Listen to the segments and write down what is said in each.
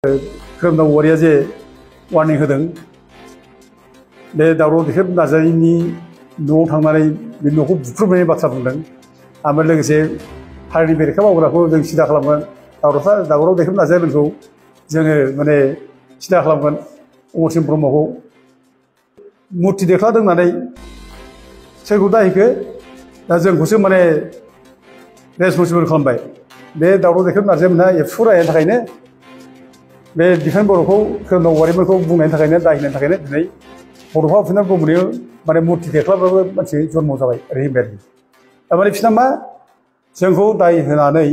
खोरोमदाव औवारिया जे वार्निं होदों बे दावराव देख्रेब नार्जारिनि न'आव थांनानै बे न'खौ बुख्रुबनायनि बाथ्रा बुंदों ओमफ्राय लोगोसे हारिनि बेरेखा मावग्राखौ जों सिदा खालामगोन दावराव देख्रेब नार्जारिमोनखौ जोङो माने सिदा खालामगोन अमरसिंह ब्रह्मखौ मुर्ति देख्लादों होननानै सोरखौ दायहैखो दा जोंखौसो माने रेसपन्सिबल खालामबाय बे दावराव देख्रेब नार्जारिमोनहा एबसु रायनायनि थाखायनो बे बिफान बर'खौ खोरोमदाव औवारिमोनखौ बुंनायनि थाखायनो दायहैनायनि थाखायनो दिनै बड'फा उपेन्द्र ब्रह्मनि माने मुर्ति देख्लाब्लाबो मानसि जन्म जाबाय ओरै होनबाय आरोखि थारमाने बिसोरना मा जोंखौ दाय होनानै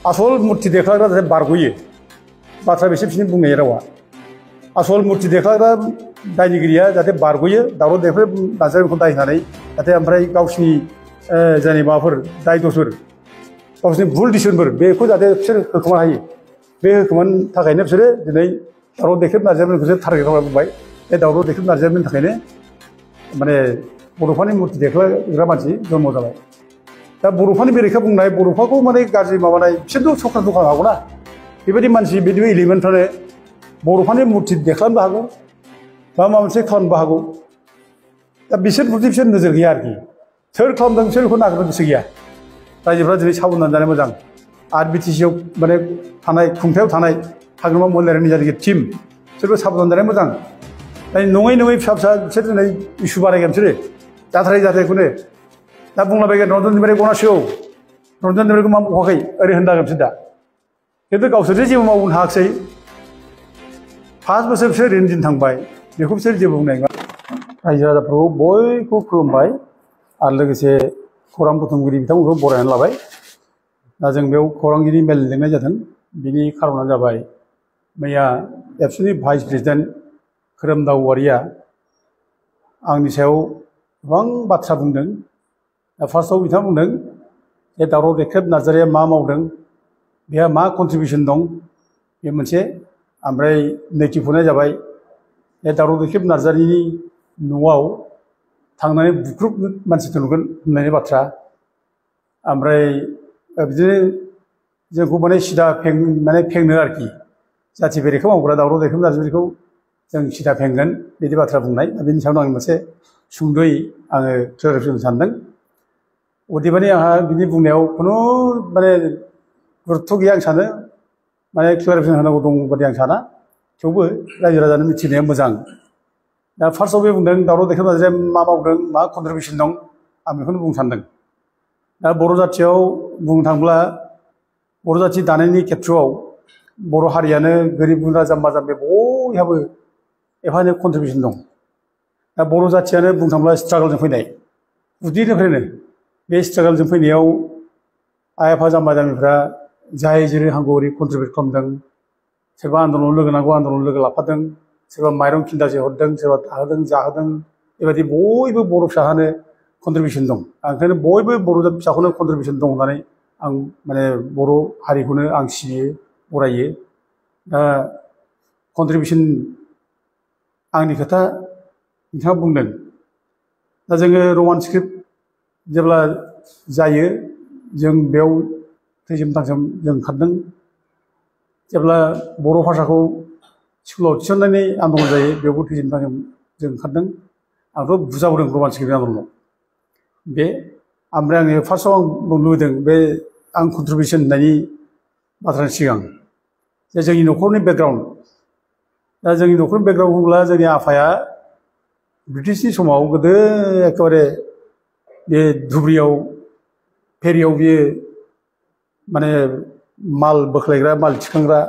आसल मुर्ति देख्लाग्रा जाहाथे बारग'यो बाथ्रा बेसो बिसोरनि बुंनाय रावा आसल मुर्ति देख्लाग्रा दायनिगिरिया जाहाथे बारग'यो दावराव देख्रेब नार्जारिमोनखौ दाय होनानै जाहाथे ओमफ्राय गावसिनि जायनि माबाफोर दाय दसफोर गावसिनि भुल डिसिसनफोर बेखौ जाहाथे बिसोर होखोमानो हायो बे होखोमानो थाखायनो बिसोरो दिनै दावराव देख्रेब नार्जारिमोनखौसो टारगेट खालामना बुंबाय बे दावराव देख्रेब नार्जारिमोननि थाखायनो माने बड'फानि मुर्ति देख्लाग्रा मानसि जन्म जाबाय दा बड'फानि बेरेखा बुंनाय बड'फाखौ माने गाज्रि माबानाय बिसोरथ' सख्रा दखान हागौना बेबायदि मानसि बिदि एलिमेन्टफ्रानो बड'फानि मुर्ति देख्लाबनोबो हागौ बा माबा मोनसे खालामनोबो हागौ दा बिसोर प्रति बिसोर नोजोर गैया आरोखि सोर खालामदों बिसोर बेखौ नागिरनो गोसो गैया रायजोफ्रा दिनै साबधान जानाया मोजां आरो बिटिसिआव माने थानाय खुंथायाव थानाय हाग्रामा महिलारिनि जायनाखि टिम बिसोरबो साबधान जानाया मोजां नङै फिसा फिसा बिसोर दिनै इसु बारायगोन बिसोरो जाथारैखौनो दा बुंलाबायगोन रन्जन निबारि गनांसिगौ रन्जन निबारिखौ मा मावाखै ओरै होनजागोन बिसोर दा खिन्थु गावसोरसो जेबो मावनो हायाखिसै 5 बोसोर बिसोर ओरैनो दिन थांबाय बेखौ बिसोर जेबो बुंनाय नङा रायजो राजाफोरखौ बयखौबो खुलुमबाय आरो लोगोसे खौरां बुथुमगिरि बिथांमोनखौ बरायनानै लाबाय दा जों बेयाव खौरांगिरि मेल लिंनाय जादों बिनि खार'ना जाबाय मैया एबसुनि भाइस प्रेसिडेन्ट खोरोमदाव औवारिया आंनि सायाव गोबां बाथ्रा बुंदों दा फार्स्टआव बिथाङा बुंदों जे दावराव देख्रेब नार्जारिया मा मावदों बेहा मा कन्ट्रिबिउसन दं बे मोनसे ओमफ्राय नैथि पइन्टआ जाबाय बे दावराव देख्रेब नार्जारिनि न'आव थांनानै बुख्रुब मानसिफोर नुगोन होननायनि बाथ्रा ओमफ्राय बिदिनो जोंखौ माने सिदा फेंनो आरोखि जाथि बेरेखा मावग्रा दावराव देख्रेब नार्जारिखौ जों सिदा फेंगोन बिदि बाथ्रा बुंनाय बेनि सायावनो आं मोनसे सुंद'यै आङो क्लियारिफिकेसन सानदों अदेबानि आंहा बिनि बुंनायाव खुनु माने गुरुत्थ' गैया आं सानो माने क्लियारिफिकेसन होनांगौ दं बादि आं साना थेवबो रायजो राजानो मिथिनाया मोजां दा फार्स्टआव बे बुंदों दावराव देख्रेब नार्जारिया मा मावदों मा कन्ट्रिबिउसन दं आं बेखौनो बुंनो सानदों दा बर' जाथियाव बुंनो थाङोब्ला बर' जाथि दानायनि खेथ्रआव बर' हारियानो गोरिब गुन्द्रा जाम्बा जाम्बि बयहाबो एफा एनै कन्ट्रिबिउसन दं दा बर' जाथियानो बुंनो थाङोब्ला स्ट्रागलजों फैनाय गुदिनिफ्रायनो बे स्ट्रागलजों फैनायाव आइ आफा जाम्बा जाम्बिफ्रा जाय जेरै हागौ ओरै कन्ट्रिबिउट खालामदों सोरबा आन्दलनाव लोगो नांगौ आन्दलनाव लोगो लाफादों सोरबा माइरं खिन्दासे हरदों सोरबा थाहोदों जाहोदों बेबायदि बयबो बर' फिसाहानो कन्ट्रिबिउसन दं ओंखायनो बयबो बर' फिसाखौनो कन्ट्रिबिउसन दं होननानै आं माने बर' हारिखौनो आं सिबियो बरायो दा कन्ट्रिबिउसन आंनि खोथा नोंथाङा बुंदों दा जोङो रमान स्क्रिप्ट जेब्ला जायो जों बेयाव थैसोम थांसोम जों ओंखारदों जेब्ला बर' भाषाखौ स्कुलाव थिसननायनि आन्दलन जायो बेयावबो थैसोम थांसोम जों ओंखारदों आंथ' बुजाबोदों रमान स्क्रिप्ट आन्दलनाव बे ओमफ्राय आङो फार्स्टआव आं बुंनो लुबैदों बे आं कन्ट्रिबिउसन होननायनि बाथ्रानि सिगां जे जोंनि न'खरनि बेकग्राउन्ड दा जोंनि न'खरनि बेकग्राउन्ड बुङोब्ला जोंनि आफाया ब्रिटिशनि समाव गोदो एखेबारे बे धुबुरियाव फेरियाव बियो माने माल बोख्लायग्रा माल थिखांग्रा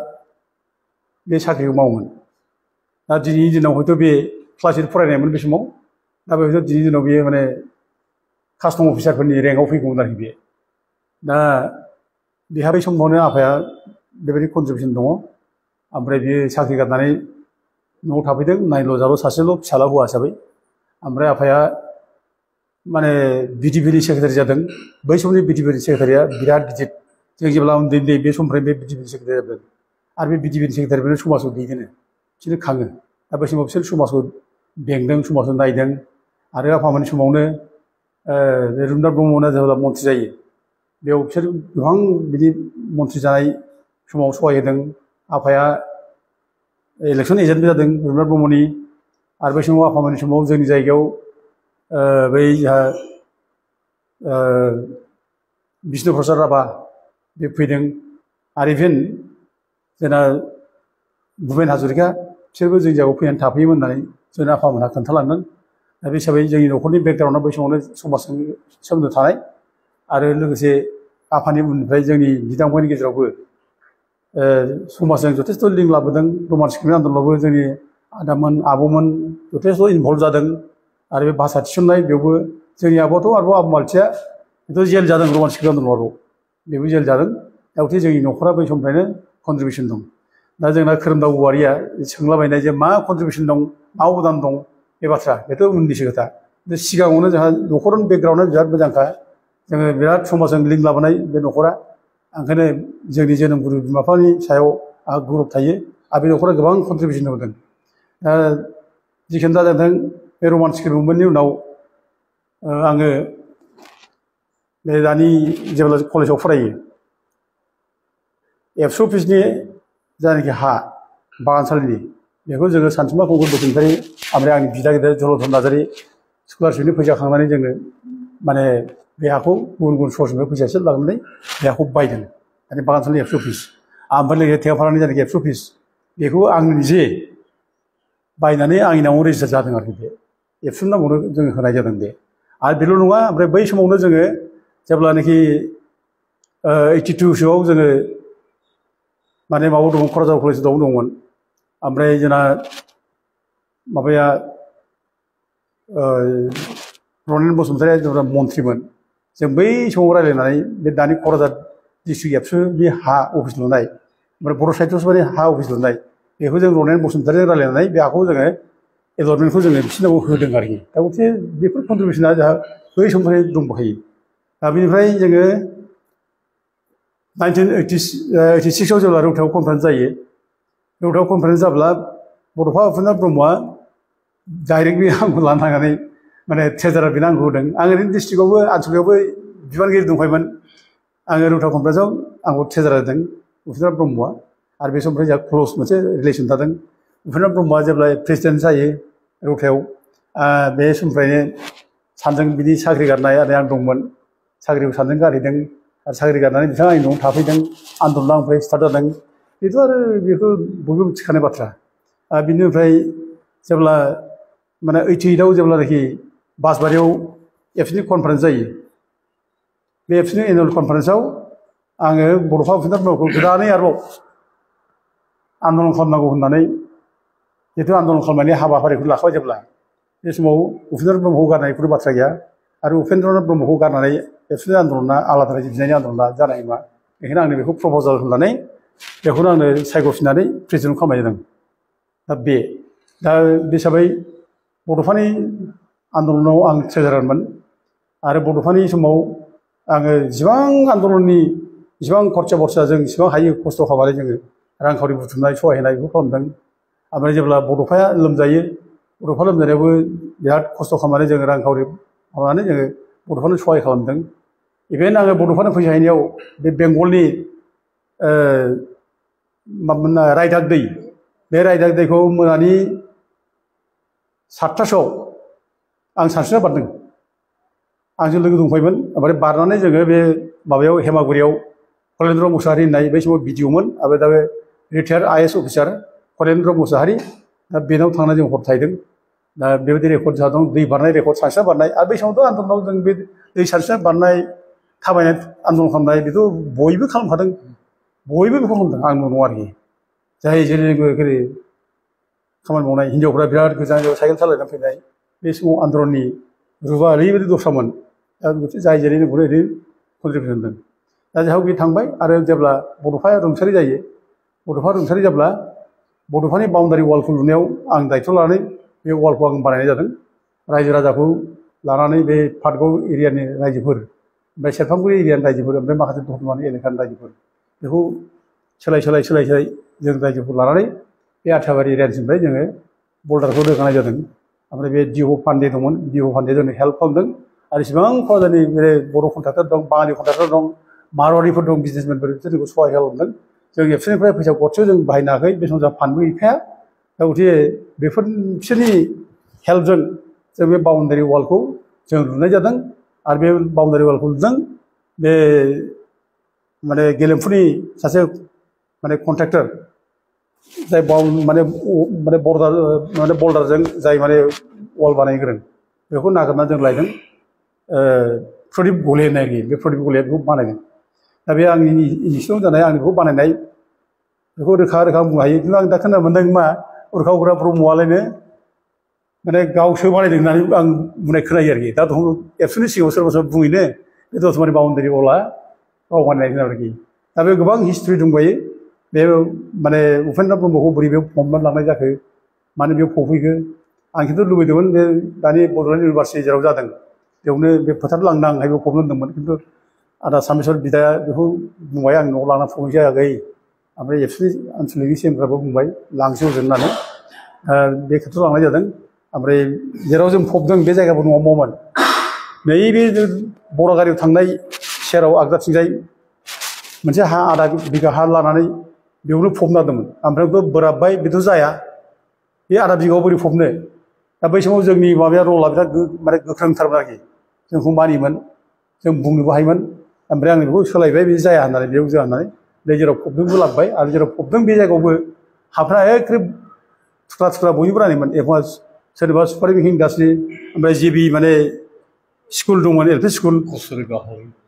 बे साख्रिखौ मावोमोन दा दिनैनि दिनाव हयथ' बे क्लास 8 फरायनायमोन बे समाव दा बेहायथ' दिनैनि दिनाव बियो माने कास्टम अफिसारफोरनि रेंकआव फैगौमोन आरोखि बे दा बेहा बै समावनो आफाया बेबायदि कन्ट्रिबिउसन दङ ओमफ्राय बियो साख्रि गारनानै न'आव थाफैदों नायल' जाल' सासेल' फिसाला हौवा हिसाबै ओमफ्राय आफाया माने बिटिपिनि सेक्रेटारि जादों बै समनि बिटिपिनि सेक्रेटारिया बिराद गिदिर जों जेब्ला उन्दै उन्दै बे समनिफ्राय बे बिटिपिनि सेक्रेटारि जादों आरो बे बिटिपिनि सेक्रेटारिफोरनो समाजखौ दैदेनो बिसोरो खाङो दा बै समाव बिसोर समाजखौ बेंदों समाजखौ नायदों आरो आफामोननि समावनो रुपनाथ ब्रह्ममोना जेब्ला मन्थ्रि जायो बेयाव बिसोर गोबां बिदि मन्थ्रि जानाय समाव सहाय होदों आफाया इलेक्सन एजेन्टबो जादों रुपनाथ ब्रह्मनि आरो बै समाव आफामोननि समाव जोंनि जायगायाव बै जोंहा बिष्णु प्रसाद राभा बे फैदों आरो इभेन जोंना भुपेन हाजरिका बिसोरबो जोंनि जायगायाव फैनानै थाफैयोमोन होननानै जोंनि आफामोनहा खोन्थालांदों दा बे हिसाबै जोंनि न'खरनि बेकग्राउन्डआ बै समावनो समाजजों सोमोन्दो थानाय आरो लोगोसे आफानि उननिफ्राय जोंनि बिदा फंबायनि गेजेरावबो समाजजों जथेस्थ' लिंक लाबोदों रमान स्क्रिप्ट आन्दलनावबो जोंनि आदामोन आब'मोन जथेस्थ' इनभल्भ जादों आरो बे भाषा थिसननाय बेयावबो जोंनि आब'आथ' आरोबाव आब' मालथिया बेथ' जेल जादों रमान स्क्रिप्ट आन्दलनाव बेबो जेल जादों दा गथे जोंनि न'खरा बै समनिफ्रायनो कन्ट्रिबिउसन दं दा जोंना खोरोमदाव औवारिया सोंलाबायनाय जे मा कन्ट्रिबिउसन दं मा अबदान दं बे बाथ्रा बेथ' उननिसो खोथा सिगाङावनो जोंहा न'खरनि बेकग्राउन्डआ बिराद मोजांखा जोङो बिराद समाजजों लिंक लाबोनाय बे न'खरा ओंखायनो जोंनि जोनोमगिरि बिमा बिफानि सायाव आंहा गौरब थायो आरो बे न'खरा गोबां कन्ट्रिबिउसन होदों दा जिखुनु जादों बे रमान स्क्रिप्ट मुभमेन्टनि उनाव आङो बे दानि जेब्ला कलेजाव फरायो एबसु अफिसनि जायनाखि हा बागानसालिनि बेखौ जोङो सानसुमा कंकुर बसुमतारी ओमफ्राय आंनि बिदा गिदिर जलधर नार्जारी स्कलारशिपनि फैसा खांनानै जोङो माने बे हाखौ गुबुन गुबुन सर्सनिफ्राय फैसा एसे लानानै बे हाखौ बायदों माने बागानसालिनि एबसु अफिस ओमफ्राय लोगोसे थेगाफारानि जायनाखि एबसु अफिस बेखौ आं निजे बायनानै आंनि नामाव रेजिस्टार जादों आरोखि बे एबसुनि नामावनो जोङो होनाय जादों बे आरो बेल' नङा ओमफ्राय बै समावनो जोङो जेब्लानाखि 82सोआव जोङो माने माबायाव दङ क'क्राझार कलेजाव दंमोन ओमफ्राय जोंना माबाया रनेन बसुमतारीया जेब्ला मन्थ्रिमोन जों बै समाव रायज्लायनानै बे दानि क'क्राझार डिस्ट्रिक्ट एबसुनि हा अफिस लुनाय ओमफ्राय बर' साहित्य सभानि हा अफिस लुनाय बेखौ जों रनेन बसुमतारीजों रायज्लायनानै बे हाखौ जोङो एलटमेन्टखौ जोङो बिसिनाव होदों आरोखि दा गथे बेफोर कन्ट्रिबिउसना जोंहा बै समनिफ्राय दंबोखायो दा बेनिफ्राय जोङो 1986आव जेब्ला रौतायाव कनफारेन्स जायो रौतायाव कनफारेन्स जाब्ला बड'फा उपेन्द्र ब्रह्मआ डाइरेक्टलि आंखौ लानो थांनानै माने ट्रेजारार बेनो आंखौ होदों आं ओरैनो डिस्ट्रिक्टआवबो आनसलिकआवबो बिबानगिरि दंखायोमोन आङो रौता कनफारेन्सआव आंखौ ट्रेजारार होदों उपेन्द्र ब्रह्मआ आरो बे समनिफ्राय जोंहा क्ल'ज मोनसे रिलेसन थादों उपेन्द्र ब्रह्मआ जेब्ला प्रेसिडेन्ट जायो रौतायाव बे समनिफ्रायनो सानजों बिदि साख्रि गारनाय आरो आं दंमोन साख्रिखौ सानजों गारहैदों आरो साख्रि गारनानै बिथाङा आंनि न'आव थाफैदों आन्दलना ओमफ्राय स्टार्ट जादों बेथ' आरो बेखौ बयबो मिथिखानाय बाथ्रा बिनिफ्राय जेब्ला माने 88आव जेब्लानाखि बासबारियाव एबसुनि कनफारेन्स जायो बे एबसुनि एनुवेल कनफारेन्सआव आङो बड'फा उपेन्द्र ब्रह्मखौ गोदानै आरोबाव आन्दलन खालामनांगौ होननानै जिहेतु आन्दलन खालामनायनि हाबाफारिखौ लाखाबाय जेब्ला बे समाव उपेन्द्र ब्रह्मखौ गारनाय खुनु बाथ्रा गैया आरो उपेन्द्र ब्रह्मखौ गारनानै एबसुनि आन्दलना आलादा रायजो बिनायनि आन्दलना जानाय नङा बेखायनो आंनो बेखौ प्रप'जाल होनानै बेखौनो आंनो सायख'फिननानै प्रेसिडेन्ट खालामनाय जादों दा बे हिसाबै बड'फानि आन्दलनाव आं ट्रेजारारमोन आरो बड'फानि समाव आङो जिसिबां आन्दलननि जिसिबां खरसा बरसा जों जिसिबां हायो खस्थ' खालामनानै जोङो रांखावरि बुथुमनाय सहाय होनाय बेखौ खालामदों ओमफ्राय जेब्ला बड'फाया लोमजायो बड'फा लोमजानायावबो बिराद खस्थ' खालामनानै जोङो रांखावरि माबानानै जोङो बड'फानो सहाय खालामदों इभेन आङो बड'फानो फैसा हैनायाव बे बेंगलनि रायदाक दै बे रायदाक दैखौ मोनानि 7थासोआव आं सानस्रिना बारदों आंजों लोगो दंफायोमोन ओमफ्राय बारनानै जोङो बे माबायाव हेमागुरियाव कलेन्द्र मुसाहारि होननाय बै समाव बिडिअमोन आरो दा बे रिटायार्ड आइएएस अफिसार कलेन्द्र मुसाहारि दा बेनाव थांनानै जों हर थाहैदों दा बेबायदि रेकर्ड जादों दै बारनाय रेकर्ड सानस्रिना बारनाय आरो बै समावथ' आन्दलनाव जों बे दै सानस्रिना बारनाय थाबायनाय आन्दलन खालामनाय बेथ' बयबो खालामखादों बयबो बेखौ खालामदों आंल' नङा आरोखि जाय जेरै जोङो खामानि मावनाय हिन्जावफ्रा बिराद गोजान गोजान साइकेल सालायनानै फैनाय बे समाव आन्दलननि रुपा ओरैबायदि दस्रामोन दा जाय जेरै जोंखौनो ओरै कन्ट्रिबिउसन होदों दा जोंहा बे थांबाय आरो जेब्ला बड'फाया रुंसारि जायो बड'फा रुंसारि जाब्ला बड'फानि बाउन्डारि वालखौ लुनायाव आं दायथ' लानानै बे वालखौ आं बानायनाय जादों रायजो राजाखौ लानानै बे पाटगाव एरियानि रायजोफोर ओमफ्राय सेरफांगुरि एरियानि रायजोफोर ओमफ्राय माखासे दतमानि एलेकानि रायजोफोर बेखौ सोलाय जों रायजोखौ लानानै बे आथियाबारि एरियानिफ्राय जोङो बल्डारखौ रोगानाय जादों ओमफ्राय बे डिअ पान्डे दंमोन डिअ पान्डेया जोंनो हेल्प खालामदों आरो इसेबां क'क्राझारनि बे बर' कन्ट्राक्टर दं बाङालि कन्ट्राक्टर दं मारवारिफोर दं बिजनेसमेनफोर बिसोर जोंखौ सहाय खालामदों जों एबसुनिफ्राय फैसा गरसेबो जों बाहायनो हायाखै बे समाव जोंहा फान्डबो गैखाया दा गथिखे बिसोरनि हेल्पजों जों बे बाउन्डारि वालखौ जों लुनाय जादों आरो बे बाउन्डारि वालखौ लुदों बे माने गेलेमफुनि सासे माने कन्ट्रेक्टर जाय माने बल्डारजों जाय माने वाल बानायनो गोरों बेखौ नागिरना जों लायदों प्रदीप गले होननाय बे प्रदीप गलेया बेखौ बानायदों दा बे आंनि इनिसिएटिभ जानाय आंनि बेखौ बानायनाय बेखौ रोखा बुंनो हायो खिन्थु आं दा खोनानो मोनदों मा उरखावग्रा ब्रह्मआलायनो माने गावसो बानायदों होननानै आं बुंनाय खोनायो आरोखि दा एबसुनि सिगाङाव सोरबा सोरबा बुङैनो बे दतमानि बाउन्डारि वालआ गाव बानायनाय आरोखि दा बे गोबां हिस्ट्रि दंबायो बे माने उपेन्द्र ब्रह्मखौ बोरै बेयाव फबनानै लांनाय जाखो मानो बेयाव फबहैखो आं खिन्थु लुबैदोंमोन बे दानि बड'लेण्ड इउनिभारसिटि जेराव जादों बेयावनो बे फोथार लांदां बेयाव फबनो होनदोंमोन खिन्थु आदा सामेश्वर बिदाया बेखौ बुंबाय आं न'आव लाना फबनाय जायाखै ओमफ्राय एबसुनि आनसलिकनि सिएमफ्राबो बुंबाय लांसै हजों होननानै बे खेथ्रआव लांनाय जादों ओमफ्राय जेराव जों फबदों बे जायगाबो न'आवमोन नैबे बरागारियाव थांनाय सेराव आगदाथिंजाय मोनसे हा आधा बिगा हा लानानै बेयावनो फबना दोनदोंमोन ओमफ्राय बेखौ बोराबबाय बेथ' जाया बे आधा बिगायाव बोरै फबनो दा बै समाव जोंनि माबाया रला बिराद माने गोख्रोंथारमोन आरोखि जोंखौ मानियोमोन जों बुंनोबो हायोमोन ओमफ्राय आं बेखौ सोलायबाय बे जाया होननानै बेयाव जाया होननानै बे जेराव फबदोंबो लाबोबाय आरो जेराव फबदों बे जायगायावबो हाफ्रा एखे थुख्रा बयनिबो रानोमोन एखनबा सोरबा सुपारि बिल्डिं गासिनो ओमफ्राय जेबि माने स्कुल दंमोन एल पि स्कुल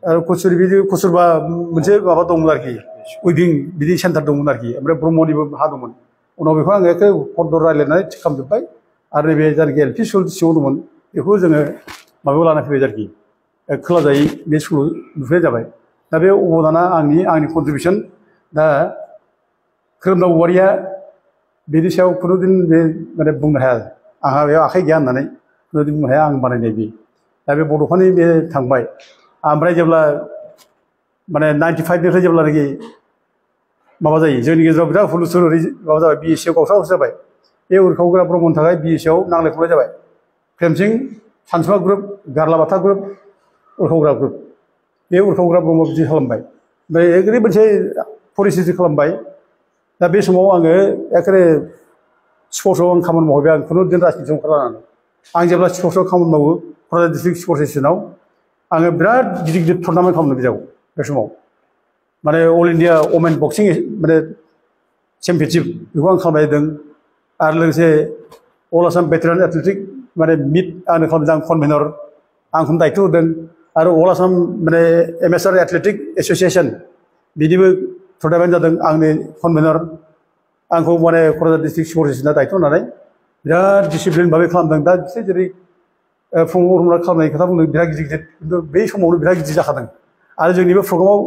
आरो कस्तुरबा मोनसे माबा दंमोन आरोखि उइभिं बिदि सेन्टार दंमोन आरोखि ओमफ्राय ब्रह्मनिबो हा दंमोन उनाव बेखौ आङो एखे खरदर रायज्लायनानै थिग खालामजोब्बाय आरो नैबे जायनाखि एल पि स्कुल सिङाव दंमोन बेखौ जोङो माबायाव लाना फैबाय आरोखि खोलाजायै बे स्कुलाव लुफैनाय जाबाय दा बे अबदाना आंनि कन्ट्रिबिउसन दा खोरोमदाव औवारिया बेनि सायाव खुनुदिन बे माने बुंनो हाया आंहा बेयाव आखाइ गैया होननानै खुनुदिन बुंनो हाया आं बानायनाय बे दा बे बड'फानि बे थांबाय ओमफ्राय जेब्ला माने 95निफ्राय जेब्लानाखि माबा जायो जोंनि गेजेराव बिराद हुलुस्थुल माबा जाबाय बि एस सि आव गावस्रा गावस्रि जाबाय बे उरखावग्रा ब्रह्मनि थाखाय बि एस सि आव नांलाय खमलाय जाबाय प्रेमसिं सानसुमा ग्रुप गारलाबाथा ग्रुप उरखावग्रा ग्रुप बे उरखावग्रा ब्रह्म बिदि खालामबाय ओमफ्राय ओरैबायदि मोनसे परिस्थिति खालामबाय दा बे समाव आङो एखेबारे स्पर्ट्सआव आं खामानि मावहैबाय आं खुनुदिन राजनितियाव ओंखारलानानै आं जेब्ला स्पर्ट्सआव खामानि मावो क'क्राझार डिस्ट्रिक्ट स्पर्ट्स एस'सियेसनाव आङो बिराद गिदिर टुर्नामेन्ट खालामदों बिजाब बे समाव माने अल इण्डिया वमेन बक्सिं माने चेम्पियनशिप बेखौ आं खालामनायदों आरो लोगोसे अल आसाम भेटेरान एथलेटिक माने मिट आंनो खालामदों आं कनभेनर आंखौनो दायथ' होदों आरो अल आसाम माने एमेचार एथलेटिक एस'सियेसन बिनिबो टुर्नामेन्ट जादों आंनि कनभेनर आंखौ माने क'क्राझार डिस्ट्रिक्ट स्पर्ट्स एस'सियेसना दायथ' होनानै बिराद डिसिप्लिन भाबै खालामदों दा बिसोर जेरै फुङाव रुमना खालामनाय खोथा बुंदों बिराद गिदिर खिन्थु बै समावनो बिराद गिदिर जाखादों आरो जोंनि बे प्रग्रामाव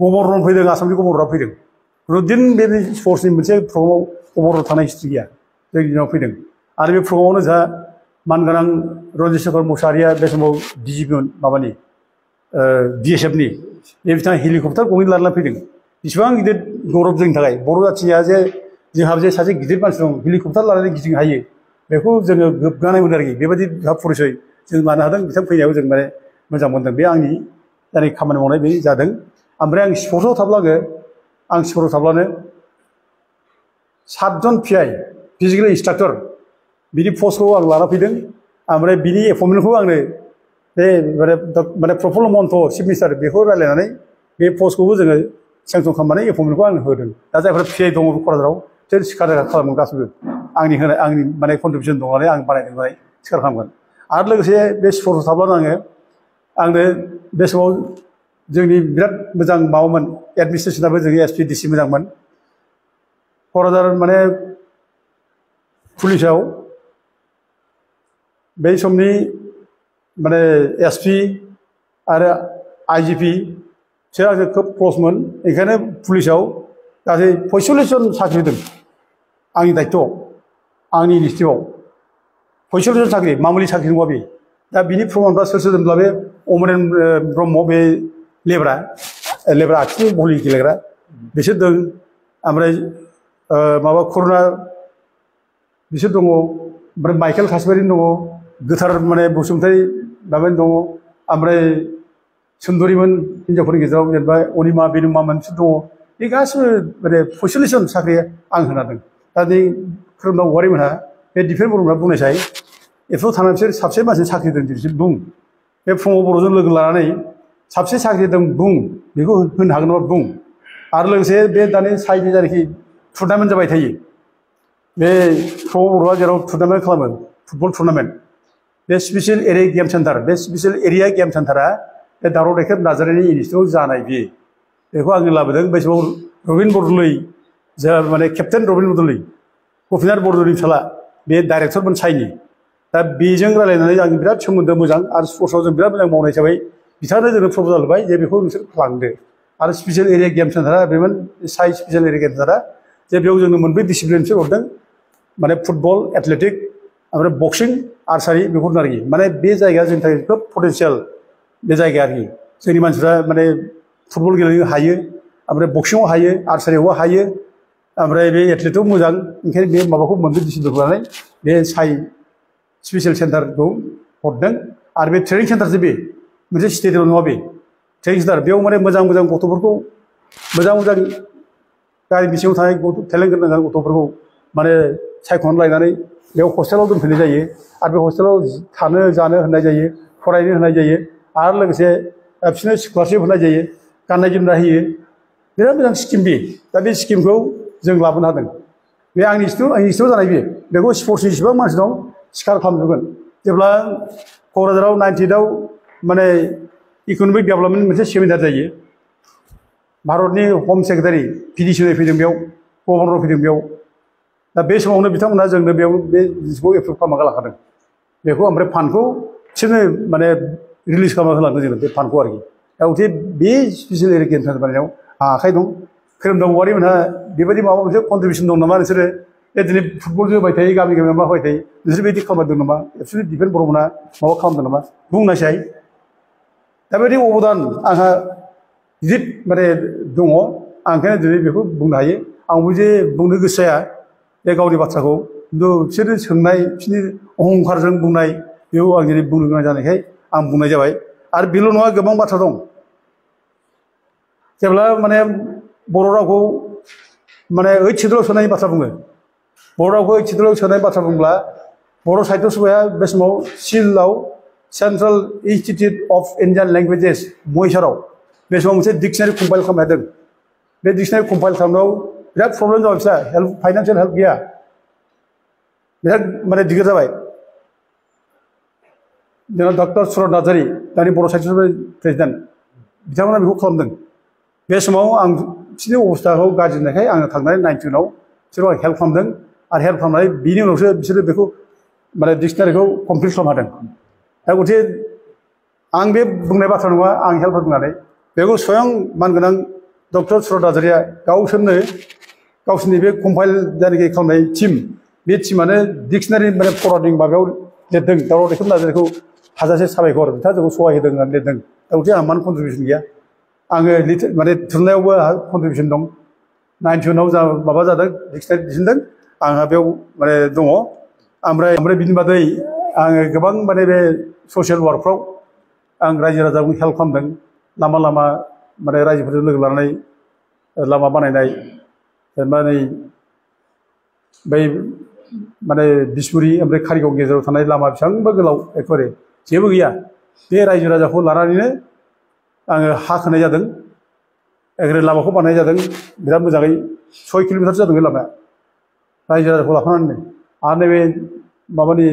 गभर्नर फैदों आसामनि गभर्नरा फैदों खुनुदिन बे स्पर्ट्सनि मोनसे प्रग्रामाव गभर्नर थानाय हिस्ट्रि गैया जोंनि दिनाव फैदों आरो बे प्रग्रामावनो जोंहा मानगोनां रन्जित शेखर मुसाहारिया बे समाव डिजिपिमोन माबानि BSFनि बे बिथाङा हेलिकप्टार गंनै लानानै फैदों बेसेबां गिदिर गौरब जोंनि थाखाय बर' जाथिया जे जोंहा जे सासे गिदिर मानसि दं हेलिकप्टार लानानै गिदिंनो हायो बेखौ जोङो गोग्गानाय मोनो आरोखि बेबायदि परिचय जों लानो हादों बिथां फैनायाव जों माने मोजां मोनदों बे आंनि जायनाखि खामानि मावनाय बे जादों ओमफ्राय आं स्पर्ट्सआव थाब्लानो 7 जन PI फिजिकेल इन्सट्राक्टर बिनि पस्टखौ आं लाना फैदों ओमफ्राय बिनि एपइन्टमेन्टखौ आंनो बे माने प्रफुल्ल महन्त चिफ मिनिस्टार बेखौ रायज्लायनानै बे पस्टखौबो जोङो सेंसन खालामनानै एपइन्टमेन्टखौ आंनो होदों दा जायफोरा PI दङ क'क्राझाराव बिसोर सिखार खालामो गासैबो आंनि माने कन्ट्रिबिउसन दं नालाय आं बानायदों नालाय सिखार खालामगोन आरो लोगोसे बे स्पर्ट्सआव थाब्लानो आंनो बे समाव जोंनि बिराद मोजां माबामोन एडमिनिस्ट्रेसनाबो जोंनि SP DC मोजांमोन क'क्राझार माने पुलिसाव बै समनि माने SP आरो IGP बिसोर आंजों खोब क्लसमोन ओंखायनो पुलिसाव गासै 45 जन साख्रि होदों आंनि दायथ'आव आंनि इनिसिएटिभआव 45 जन साख्रि मामुलि साख्रि नङा बे दा बिनि प्रमानफ्रा सोर होदोंब्ला बे अमरेन ब्रह्म बे लेब्रा आखिनि भलि गेलेग्रा बिसोर दं ओमफ्राय माबा करुणा बिसोर दङ ओमफ्राय माइकेल कासबारि दङ गोथार माने बसुमतारी माबानि दङ ओमफ्राय सुन्दरिमोन हिनजावफोरनि गेजेराव जेनेबा अनिमा बेनुमा मोनसे दङ बे गासिबो माने 45 जन साख्रि आं होनादों दा नै खोरोमदाव औवारिमोनहा बे दिफेन बर'मोनहा बुंनायसाय एफ्राव थानानै बिसोर साबसे मानसि साख्रि दं बिसोर बुं बे फुङाव बर'जों लोगो लानानै साबसे साख्रि दं बुं बेखौ होनो हागोन नामा बुं आरो लोगोसे बे दानि साइडनि जायनाखि टुर्नामेन्ट जाबाय थायो बे फुङाव बर'आ जेराव टुर्नामेन्ट खालामो फुटबल टुर्नामेन्ट बे स्पेसियेल एरिया गेम सेन्टार बे स्पेसियेल एरिया गेम सेन्टारा बे दावराव देखेब नार्जारिनि इनस्टिटिउटआव जानाय बेखौ आङो लाबोदों बै समाव रबिन बरदलै जा माने केप्टेन रबिन बरदलै गपिनाथ बरदलैनि फिसाला बे डाइरेक्टरमोन साइनि दा बेजों रायलायनानै आं बिराद सोमोन्दो मोजां आरो स्पर्ट्सआव जों बिराद मोजां मावनाय हिसाबै बिथांनो जोंनो प्रप'जाल होबाय जे बेखौ नोंसोर लांदो आरो स्पेसियेल एरिया गेम सेन्टारा बेमोन साइ स्पेसियेल एरिया गेम सेन्टारा जे बेयाव जोंनो मोनब्रै डिसिप्लिनसो हरदों माने फुटबल एथलेटिक ओमफ्राय बक्सिं आर्सारि बेफोरनो आरोखि माने बे जायगाया जोंनि थाखाय खोब पटेनसियेल बे जायगाया आरोखि जोंनि मानसिफ्रा माने फुटबल गेलेनो हायो ओमफ्राय बक्सिङाव हायो आर्सारियावबो हायो ओमफ्राय बे एथलेटआव मोजां ओंखायनो बे माबाखौ मोनब्रै डिसिप्लिनखौ लानानै बे साइ स्पेसियेल सेन्टारखौ हरदों आरो बे ट्रेनिं सेन्टारसो बे मोनसे स्टेडियाम नङा बे ट्रेनिं सेन्टार बेयाव माने मोजां मोजां गथ'फोरखौ मोजां मोजां गारि बिथिङाव थानाय टेलेन्ट गोनां गथ'फोरखौ माने सायख'नानै लायनानै बेयाव हस्टेलाव दोनफैनाय जायो आरो बे हस्टेलाव थानो जानो होनाय जायो फरायनो होनाय जायो आरो लोगोसे बिसोरनो स्कलारशिप होनाय जायो गाननाय जोमनाय होयो बिराद मोजां स्किम बे दा बे स्किमखौ जों लाबोनो हादों बे आंनि इनस्टिटिउट जानाय बेखौ स्पर्ट्सनि जेसेबां मानसि दं सिखार खालामजोबगोन जेब्ला क'क्राझाराव 98आव माने इक'नमिक डेभेलपमेन्ट मोनसे सेमिनार जायो भारतनि हम सेक्रेटारि पिडिसिनि फैदों बेयाव गभर्नर फैदों बेयाव दा बे समावनो बिथांमोनहा जोंनो बेयाव बे जिनिसखौ एप्रुभ खालामना गालांखादों बेखौ ओमफ्राय फान्डखौ बिसोरनो माने रिलिज खालामना होलांदों जोंनो बे फान्डखौ आरोखि दा गथे बे स्पेसियेल एरिया गेम सेन्टार बानायनायाव आखाइ दं खोरोमदाव औवारिमोनहा बेबायदि माबा मोनसे कन्ट्रिबिउसन दं नामा नोंसोरो बे दिनै फुटबल जोबाय थायो गामि गामि मा होबाय थायो नोंसोर बेबायदि खालामदों नामा एबसुलि दिफेन बर'मोनहा माबा खालामदों नामा बुंनायसाय दा बेबायदि अबदान आंहा गिदिर माने दङ आं ओंखायनो दिनै बेखौ बुंनो हायो आंबो जे बुंनो गोसो जाया बे गावनि बाथ्राखौ खिन्थु बिसोरो सोंनाय बिसोरनि अहंखारजों बुंनाय बेयाव आं दिनै बुंनो गोनां जानायखाय आं बुंनाय जाबाय आरो बेल' नङा गोबां बाथ्रा दं जेब्ला माने बर' रावखौ माने ओइथ सिदुलाव सोनायनि बाथ्रा बुङो बर' रावखौ ओइथ सिदुलाव सोनायनि बाथ्रा बुंब्ला बर' साहित्य सभाया बे समाव सिलआव central institute of Indian languages महिसाराव बे समाव मोनसे डिक्सनारि कम्पाइल खालामनो हादों बे डिक्सनारि कम्पाइल खालामनायाव बिराद प्रब्लेम जाबाय बिस्रा हेल्प फाइनान्सियेल हेल्प गैया बिराद माने दिग्दार जाबाय जोंना डक्टर सुरत नार्जारि दानि बर' साहित्य सभानि प्रेसिडेन्ट बिथांमोना बेखौ खालामदों बे समाव आं बिसोरनि अबस्थाखौ गाज्रि नुनायखाय आङो थांनानै 91आव बिसोरखौ आं हेल्प खालामदों आरो हेल्प खालामनानै बिनि उनावसो बिसोरो बेखौ माने डिक्सनारिखौ कमप्लिट खालामनो हादों दा गथे आं बे बुंनाय बाथ्रा नङा आं हेल्प होनानै बेखौ स्वयं मानगोनां डक्टर सुरत नार्जारिया गावसोरनो गावसोरनि बे कम्पाइल जायनाखि खालामनाय टिम बे टिमानो डिक्सनारि माने फरायदों माबायाव लिरदों दावराव देखेब नार्जारिखौ हाजासे साबायखर बिथाङा जोंखौ सहाय होदों होननानै लिरदों दा गथे आंहा मानो कन्ट्रिबिउसन गैया आङो माने थुनलाइयावबो आंहा कन्ट्रिबिउसन दं 91आव जा माबा जादों डिक्सनारि दिहुनदों आंहा बेयाव माने दङ ओमफ्राय बिनि बादै आङो गोबां माने बे ससियेल वार्कफ्राव आं रायजो राजाखौ हेल्प खालामदों लामा लामा माने रायजोफोरजों लोगो लानानै लामा बानायनाय जेनेबा नै बै माने बिसमुरि ओमफ्राय कारिगाव गेजेराव थानाय लामा बेसेबांबा गोलाव एखेबारे जेबो गैया बे रायजो राजाखौ लानानैनो आङो हा खोनाय जादों एखेबारे लामाखौ बानायनाय जादों बिराद मोजाङै 6 किल'मिटारसो जादों बे लामाया रायजो राजाखौ लाफानानै आरो नैबे माबानि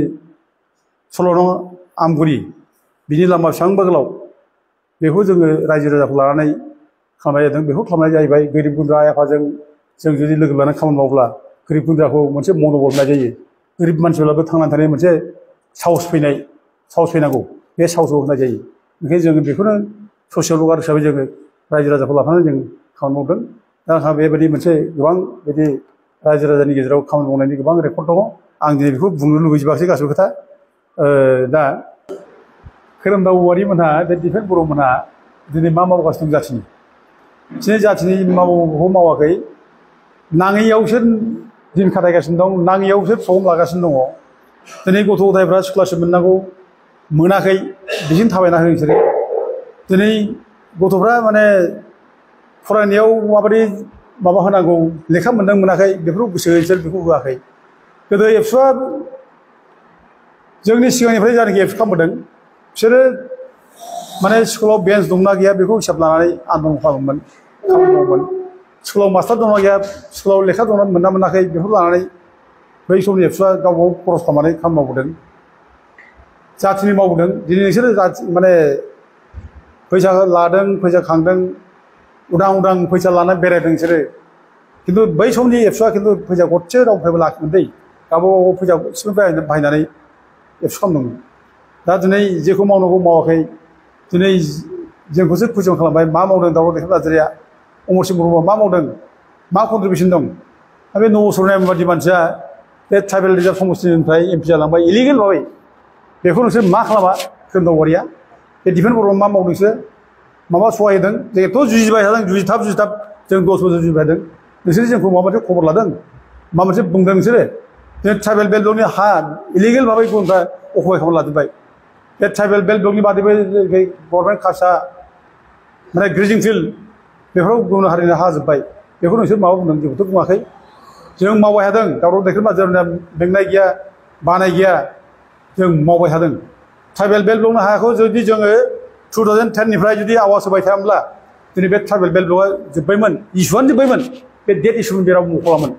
16 नं आमगुरि बिनि लामा बेसेबांबा गोलाव बेखौ जोङो रायजो राजाखौ लानानै खालामनाय जादों बेखौ खालामनाय जाहैबाय गोरिब गुन्द्रा आइ आफाजों जों जुदि लोगो लानानै खामानि मावब्ला गोरिब गुन्द्राखौ मोनसे मन'बल होनाय जायो गोरिब मानसिब्लाबो थांनानै थानाय मोनसे साहस फैनांगौ बे साहसखौ होनाय जायो ओंखायनो जोङो बेखौनो ससियेल वार्कार हिसाबै जोङो रायजो राजाखौ लाफानानै जों खामानि मावदों दा आंहा बेबायदि मोनसे गोबां बिदि रायजो राजानि गेजेराव खामानि मावनायनि गोबां रेकर्ड दङ आं दिनै बेखौ बुंनो लुबैजोबाखै गासिबो खोथा दा खोरोमदाव औवारिमोनहा बे दिफेन बर'मोनहा दिनै मा मावगासिनो दं जाथिनि बिसोरनि जाथिनि मावखौ मावाखै नाङैयाव बिसोर दिन खाथायगासिनो दं नाङैयाव बिसोर प्रग्राम लागासिनो दङ दिनै गथ' गथायफ्रा स्कलारशिप मोननांगौ मोनाखै बिजों थाबायना होयो बिसोरो दिनै गथ'फ्रा माने फरायनायाव माबायदि माबा होनांगौ लेखा मोनदों मोनाखै बेफोरखौ गोसो बिसोर बेखौ होआखै गोदो एबसुआ जोंनि सिगांनिफ्राय जायनाखि एबसु खालामबोदों बिसोरो माने स्कुलाव बेन्च दंना गैया बेखौ हिसाब लानानै आन्दलन खालामोमोन खामानि मावोमोन स्कुलाव मास्टार दंना गैया स्कुलाव लेखा दंना मोनना मोनाखै बेखौ लानानै बै समनि एबसुआ गाव गाव खरस खालामनानै खामानि मावबोदों जाथिनि मावबोदों दिनै नोंसोरो माने फैसा लादों फैसा खांदों उदां उदां फैसा लानानै बेरायदों नोंसोरो खिन्थु बै समनि एबसुआ खिन्थु फैसा गरसे रावनिफ्रायबो लाखिमोन दै गावबा गाव फैसा गरसेनिफ्राय बाहायनानै एबसु खालामदोंमोन दा दिनै जेखौ मावनांगौ मावाखै दिनै जोंखौसो कुइसन खालामबाय मा मावदों दावराव देखाब नार्जारिया अमरसिं ब्रह्मआ मा मावदों मा कन्ट्रिबिउसन दं दा बे नब सरनाय बादि मानसिया बे ट्राइबेल रिजार्भ समष्टिनिफ्राय एमपि जालांबाय इलिगेल भाबै बेखौ नोंसोर मा खालामा खोरोमदाव औवारिया बे दिफेन बर'आ मा मावदों नोंसोर माबा सहाय होदों जोंथ' जुजिबाय थादों जुजिथाब जों 10 बोसोर जुजिबाय थादों नोंसोर जोंखौ माबा मोनसे खबर लादों माबा मोनसे बुंदों नोंसोरो जों ट्राइबेल बेल्ट ब्लकनि हा इलिगेल भाबै गुबुनफ्रा अकुपाय खालामना लाजोब्बाय बे ट्राइबेल बेल्ट ब्लकनि बादैबो गभर्नमेन्ट कासा माने ग्रेजिं फिल्ड बेफोराव गुबुन हारिनि हा जोब्बाय बेखौ नोंसोर माबा बुंदों जोंखौथ' बुङाखै जों मावबाय थादों दावराव देखाब नार्जारिया बेंनाय गैया बानाय गैया जों मावबाय थादों ट्राइबेल बेल्ट ब्लकनि हाखौ जुदि जोङो 2010 निफ्राय जुदि आवाज होबाय थायामोनब्ला दिनै बे ट्राइबेल बेल्ट ब्लकआ जोब्बायमोन इसुआनो जोब्बायमोन बे डेट इसुनि बेराव मुंख'लामोन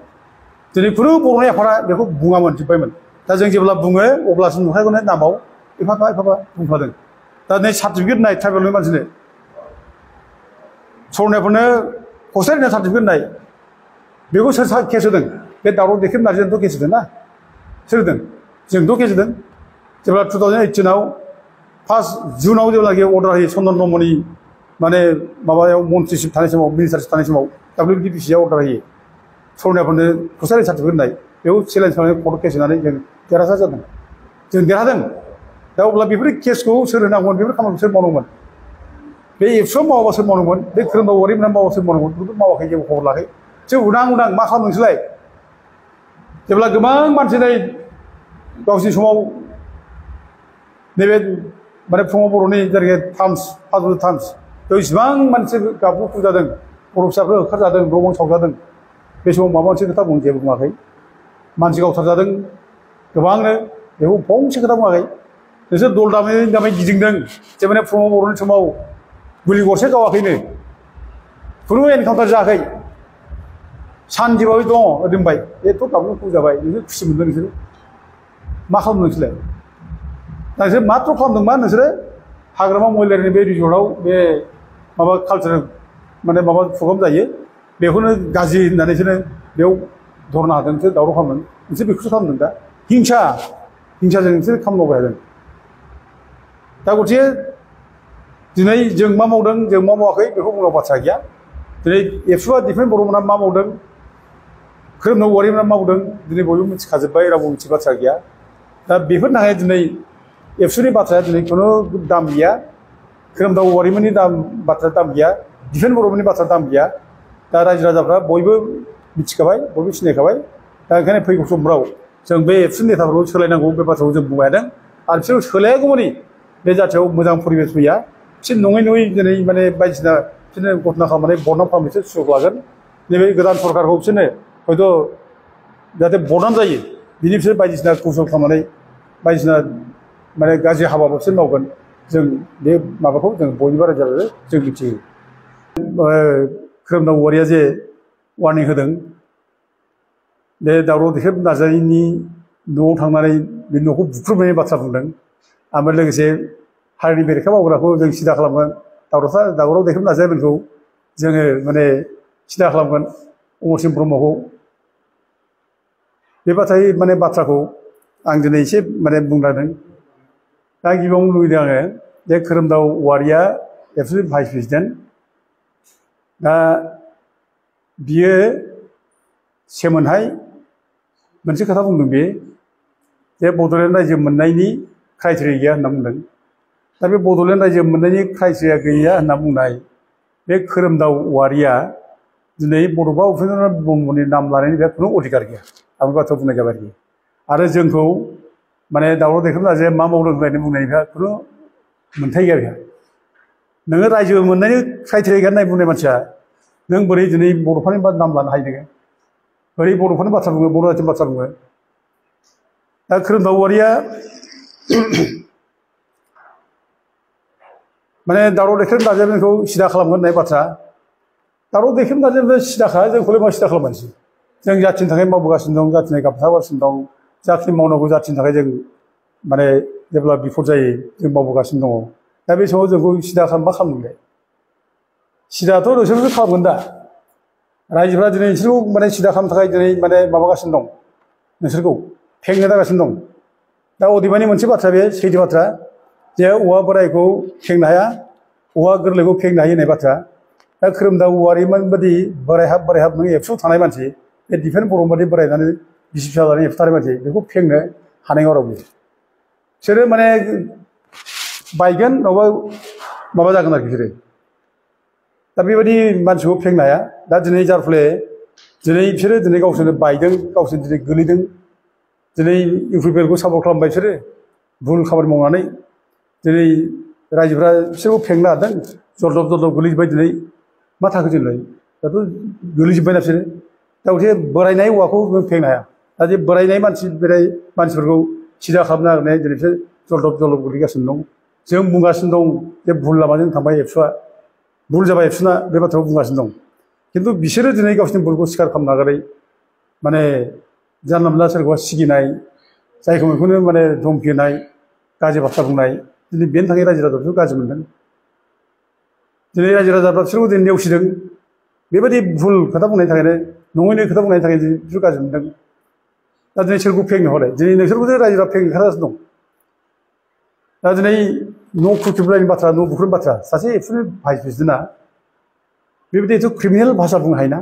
दिनै खुनु बर'नि आफादा बेखौ बुङामोन जोब्बायमोन दा जों जेब्ला बुङो अब्लासो नुखागोन नामाव एफाफा बुंफ्लादों दा नै सार्टिफिकेट नाय ट्राइबेलनि मानसिनो सरनायफोरनो कसारिनो सार्टिफिकेट नाय बेखौ सोर केस होदों बे दावराव देखाब नार्जारियानोथ' केस होदों ना सोर होदों जोंथ' केस होदों जेब्ला 2018 आव 1 जुनाव जेब्लाखि अर्डार होयो चन्दन ब्रह्मनि माने माबायाव मन्थ्रिशिप थानाय समाव मिनिस्टारशिप थानाय समाव WBDPCआ अर्डार होयो सरनायफोरनो कसारि सार्टिफिकेट नाय बेखौ चेलेन्ज खालामनानै कर्टआव केस होनानै जों देरहासार जादों जों देरहादों दा अब्ला बेफोर केसखौ सोर होनांगौमोन बेफोर खामानिखौ सोर मावनांगौमोन बे एबसुआ मावाबा सोर मावनांगौमोन बे खोरोमदाव औवारिमोना मावाबा सोर मावनांगौमोन बेखौ मावाखै जेबो खबर लायाखै जों उदां मा खालामदों नोंसोरलाय जेब्ला गोबां मानसि नै गावसिनि समाव नैबे माने फुङाव बर'नि जेरै टार्म्स पासबुक टार्म्स बेयाव इसिबां मानसि गाबखौ फुजादों बर' फिसाफोर होखारजादों न' बां सावजादों बे समाव माबा मोनसे खोथा बुं जेबो बुङाखै मानसि गावथारजादों गोबांनो बेखौ फंसे खोथा बुङाखै नोंसोर दल दामै गिदिंदों जे माने फुङाव बर'नि समाव गुलि गरसे गावाखैनो खुनु एनकाउन्टार जायाखै सानदिबाबो दङ दोनबाय बेथ' गाबखौ फुजाबाय नोंसोर खुसि मोनदों नोंसोरो मा खालामदों नोंसोरलाय नोंसोर माथ्र' खालामदों मा नोंसोरो हाग्रामा महिलारिनि बे रिजर्टआव बे माबा कालचारेल माने माबा प्रग्राम जायो बेखौनो गाज्रि होननानै नोंसोरो बेयाव धरना होदों नोंसोर दावराव खालामदों नोंसोर बेखौसो खालामदों दा हिंसाजों नोंसोर खामानि मावबाय थादों दा गथिखे दिनै जों मा मावदों जों मा मावाखै बेखौ बुंनांगौ बाथ्रा गैया दिनै एबसुआ दिफेन बर'मोना मा मावदों खोरोमदाव औवारिमोना मा मावदों दिनै बयबो मिथिखाजोब्बाय रावबो मिथियै बाथ्रा गैया दा बेफोरनि थाखाय दिनै एबसुनि बाथ्राया दिनै खुनु दाम गैया खोरोमदाव औवारिमोननि बाथ्रा दाम गैया दिफेन बर'मोननि बाथ्रा दाम गैया दा रायजो राजाफ्रा बयबो मिथिखाबाय बयबो सिनायखाबाय दा ओंखायनो फैगौ समफ्राव जों बे एबसुनि नेताफोरखौ सोलायनांगौ बे बाथ्राखौ जों बुंबाय थादों आरो बिसोरखौ सोलायागौमानि बे जाथियाव मोजां परिबेस फैया बिसोर नङै दिनै माने बायदिसिना बिसोरनो घटना खालामनानै बदनाम खालामनोसो सुजुग लागोन नैबे गोदान सरकारखौ बिसोरनो हयथ' जाहाथे बदनाम जायो बिनि बिसोर बायदिसिना कौशल खालामनानै बायदिसिना माने गाज्रि हाबाबो बिसोर मावगोन जों बे माबाखौ जों बयनिबो रायजो राजानो जों मिथियो खोरोमदाव औवारिया जे वार्निं होदों बे दावराव देखाब नार्जारिनि न'आव थांनानै बे न'खौ बुख्रुबनायनि बाथ्रा बुंदों ओमफ्राय लोगोसे हारिनि बेरेखा मावग्राखौ जों सिदा खालामगोन दावराव देखाब नार्जारिमोनखौ जोङो माने सिदा खालामगोन अमरसिं ब्रह्मखौ बे बाथ्राखौ आं दिनै एसे माने बुंलांदों दा गिबियावनो लुबैदों आङो जे खोरोमदाव औवारिया एबसुनि भाइस प्रेसिडेन्ट दा बियो सेमोनहाय मोनसे खोथा बुंदों बे जे बड'लेण्ड रायजो मोननायनि क्राइटेरिया गैया होनना बुंदों दा बे बड'लेण्ड रायजो मोननायनि क्राइटेरिया गैया होनना बुंनाय बे खोरोमदाव औवारिया दिनै बड'फा उपेन्द्रनाथ ब्रह्मनि नाम लानायनि बेहा खुनु अधिकार गैया आं बे बाथ्राखौ बुंनाय जाबाय आरोखि आरो जोंखौ माने दावराव देखाब नार्जारिया मा मावदों होननानै बुंनायनि बेहा खुनु मोन्थाय गैया बेहा नोङो रायजो मोननायनि क्राइटेरिया गैया होननाय बुंनाय मानसिया नों बोरै दिनै बड'फानि नाम लानो हायो नोङो बोरै बड'फानि बाथ्रा बुङो बर' जातिनि बाथ्रा बुङो दा खोरोमदाव औवारिया माने दावराव देख्रेब दाजाबनायखौ सिदा खालामगोन होननाय बाथ्रा दावराव देख्रेब दाजाबनाय सिदाखा जोंखौलाय मा सिदा खालामनोसै जों जातिनि थाखाय मावबोगासिनो दं जातिनि गाबथाबगासिनो दं जाखिनि मावनांगौ जातिनि थाखाय जों माने जेब्ला बिफद जायो जों मावबोगासिनो दङ दा बे समाव जोंखौ सिदा खालाम मा खालामगोनलाय सिदाथ' नोंसोरसो खालामगोन दा रायजोफ्रा दिनै नोंसोरखौ माने सिदा खालामनो थाखाय दिनै माने माबागासिनो दं नोंसोरखौ फेंनो जागासिनो दं दा अदेबानि मोनसे बाथ्रा बे सैथो बाथ्रा जे औवा बोरायखौ फेंनो हाया औवा गोरलैखौ फेंनो हायो होननाय बाथ्रा दा खोरोमदाव औवारिमोन बादि बोरायहाब नों एबसुआव थानाय मानसि बे दिफेन बर' बादि बोरायनानै बिसि फिसा जानानै एबसुआव थानाय मानसि बेखौ फेंनो हानाय नङा रावबो बिसोरो माने बायगोन नङाबा माबा जागोन आरोखि बिसोरो दा बेबायदि मानसिखौ फेंनो हाया दा दिनै जार फले दिनै बिसोरो दिनै गावसोरनो बायदों गावसोर दिनै गोलैदों दिनै इउ पि पि एलखौ सापर्ट खालामबाय बिसोरो भुल खामानि मावनानै दिनै रायजोफ्रा बिसोरखौ फेंनो नागिरदों जरदब गोलैजोब्बाय दिनै मा थाखो जोंलाय दाथ' गोलैजोब्बायना बिसोरो दा गथे बोरायनाय औवाखौ जों फेंनो हाया दा जे बोरायनाय मानसिफोरखौ सिदा खालामनो नागिरनाय दिनै बिसोर जरदब गोलैगासिनो दं जों बुंगासिनो दं जे भुल लामाजों थांबाय एबसुआ भुल जाबाय एबसुना बे बाथ्राखौ बुंगासिनो दं खिन्थु बिसोरो दिनै गावसोरनि भुलखौ स्वीकार खालामनो नागारै माने जानला मोनला सोरखौबा सिगिनाय जायखौ बेखौनो माने धमखि होनाय गाज्रि बाथ्रा बुंनाय दिनै बेनि थाखाय रायजो राजाफोरखौ गाज्रि मोनदों दिनै रायजो राजाफ्रा बिसोरखौ दिनै नेवसिदों बेबायदि भुल खोथा बुंनायनि थाखायनो नङैनो खोथा बुंनायनि थाखाय बिसोर गाज्रि मोनदों दा दिनै सोरखौ फेंनो हले दिनै नोंसोरखौसो रायजोफ्रा फेंनो ओंखारगासिनो दं दा दिनै न' खुख्रिबलायनि बाथ्रा न' बुख्रुबनायनि बाथ्रा सासे एबसुनि भाइस प्रेसिडेन्टआ बेबायदिथ' क्रिमिनेल भाषा बुंनो हायोना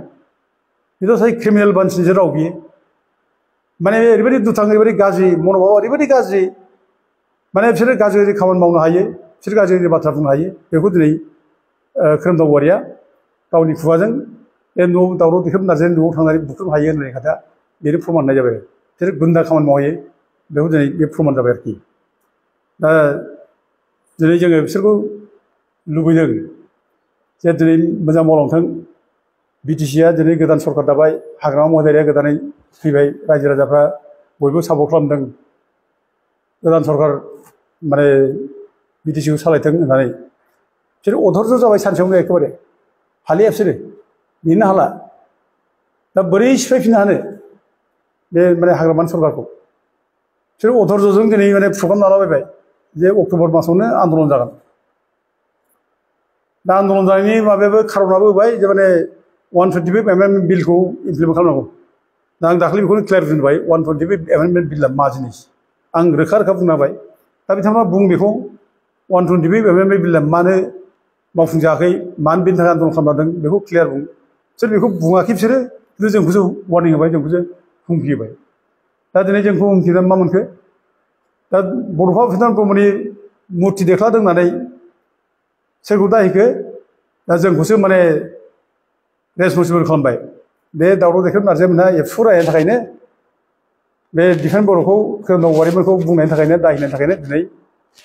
बेथ' सासे क्रिमिनेल मानसिनि राव बियो माने ओरैबायदि दुथां ओरैबायदि गाज्रि मन'भाबा ओरैबायदि गाज्रि माने बिसोरो गाज्रि खामानि मावनो हायो बिसोर गाज्रि बाथ्रा बुंनो हायो बेखौ दिनै खोरोमदाव औवारिया गावनि खुगाजों बे न' दावराव देख्रेब नारजानि न'आव थांनानै बुख्रुबनो हायो होननाय खोथा बेनो प्रमान होनाय जाबाय बिसोर गुन्दा खामानि मावहैयो बेखौ दिनै बे प्रमान जाबाय आरोखि दा दिनै जोङो बिसोरखौ लुबैदों जे दिनै मोजां मावलांथों बिटिसिआ दिनै गोदान सरकार दाबाय हाग्रामा महिलारिया गोदानै फैबाय रायजो राजाफ्रा बयबो सापर्ट खालामदों गोदान सरकार माने बिटिसिखौ सालायथों होननानै बिसोर अधर्ज जाबाय सानसेयावनो एखेबारे हालिया बिसोरो नेनो हाला दा बोरै सिफायफिननो हानो बे माने हाग्रामानि सरकारखौ बिसोर अधर्जजों दिनै माने प्रग्राम लालाबायबाय जे अक्ट'बर मासावनो आन्दलन जागोन दा आन्दलन जानायनि माबायाबो खारनाबो होबाय जे माने 125 एमेन्डमेन्ट बिलखौ इमप्लिमेन्ट खालामनांगौ दा आं दाखालि बेखौनो क्लियार होनबाय 125 एमेन्डमेन्ट बिलआ मा जिनिस आं रोखा बुंना होबाय दा बिथांमोना बुं बेखौ 125 एमेन्डमेन्ट बिलआ मानो मावफुंजायाखै मानो बेनि थाखाय आन्दलन खालामदों बेखौ क्लियार बुं बिसोर बेखौ बुङाखै बिसोरो खिन्थु जोंखौसो वार्निं होबाय जोंखौसो हुमखि होबाय दा दिनै जोंखौ हुमखिनानै मा मोनखो दा बड'फा उपेन्द्र ब्रह्मनि मुर्ति देख्लादों होननानै सोरखौ दायहैखो दा जोंखौसो माने रेसपन्सिबोल खालामबाय बे दावराव देख्रेब नारजामोनहा एबसु रायनायनि थाखायनो बे दिफेन बर'खौ खोरोमदाव औवारिमोनखौ बुंनायनि थाखायनो दायहैनायनि थाखायनो दिनै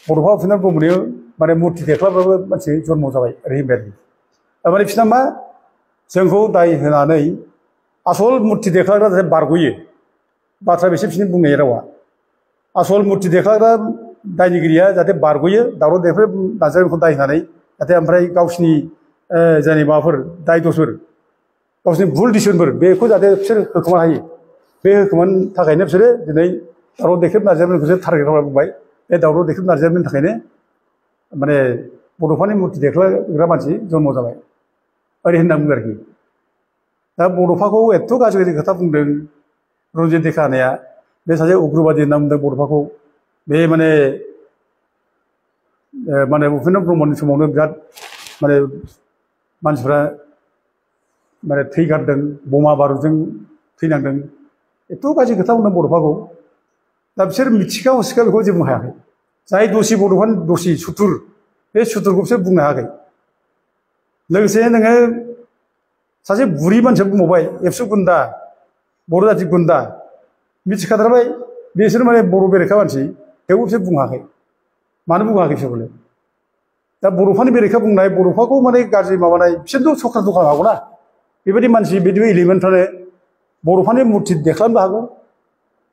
बड'फा उपेन्द्र ब्रह्मनि माने मुर्ति देख्लाबाबो मानसि जन्म जाबाय ओरै होनबाय आरोखि थारमाने बिसोरना मा जोंखौ दाय होनानै आसल मुर्ति देख्लाग्रा जाहाथे बारग'यो बाथ्रा बेसे बिसोरनि बुंनाय रावा आसल मुर्ति देख्लाग्रा दायनिगिरिया जाहाथे बारग'यो दावराव देख्रेब नारजारिखौ दाय होनानै जाहाथे ओमफ्राय गावसिनि जायनि माबाफोर दाय दसफोर गावसिनि भुल डिसिसनफोर बेखौ जाहाथे बिसोर होखोमानो हायो बे होखोमानो थाखायनो बिसोरो दिनै दावराव देख्रेब नारजारिखौसो टारगेट खालामना बुंबाय बे दावराव देख्रेब नारजारिनि थाखायनो माने बड'फानि मुर्ति देख्लाग्रा मानसि जन्म जाबाय ओरै होनना बुङो आरोखि दा बड'फाखौ एथ' गाज्रि खोथा बुंदों रन्जित देखा होनाया बे सासे उग्रबादि होनना बुंदों बड'फाखौ बे माने उपेन्द्र ब्रह्मनि समावनो बिराद माने मानसिफ्रा माने थै गारदों बमा बारुदजों थैनांदों एथ' गाज्रि खोथा बुंदों बड'फाखौ दा बिसोर मिथिखा हसिखा बेखौ जेबो बुंनो हायाखै जाय दसि बड'फानि दसि सुथुर बे सुथुरखौ बिसोर बुंनो हायाखै लोगोसे नोङो सासे बुरि मानसिया बुंबावबाय एबसु गुन्दा बर' जाथि गुन्दा मिथिखाथारबाय बिसोर माने बर' बेरेखा मानसि थेवबो बिसोर बुङाखै मानो बुङाखै बिसोरखौलाय दा बड'फानि बेरेखा बुंनाय बड'फाखौ माने गाज्रि माबानाय बिसोरथ' सरकार दखान हागौना बेबायदि मानसि बिदि एलिमेन्टफ्रानो बर'फोरनि मुर्ति देख्लामनोबो हागौ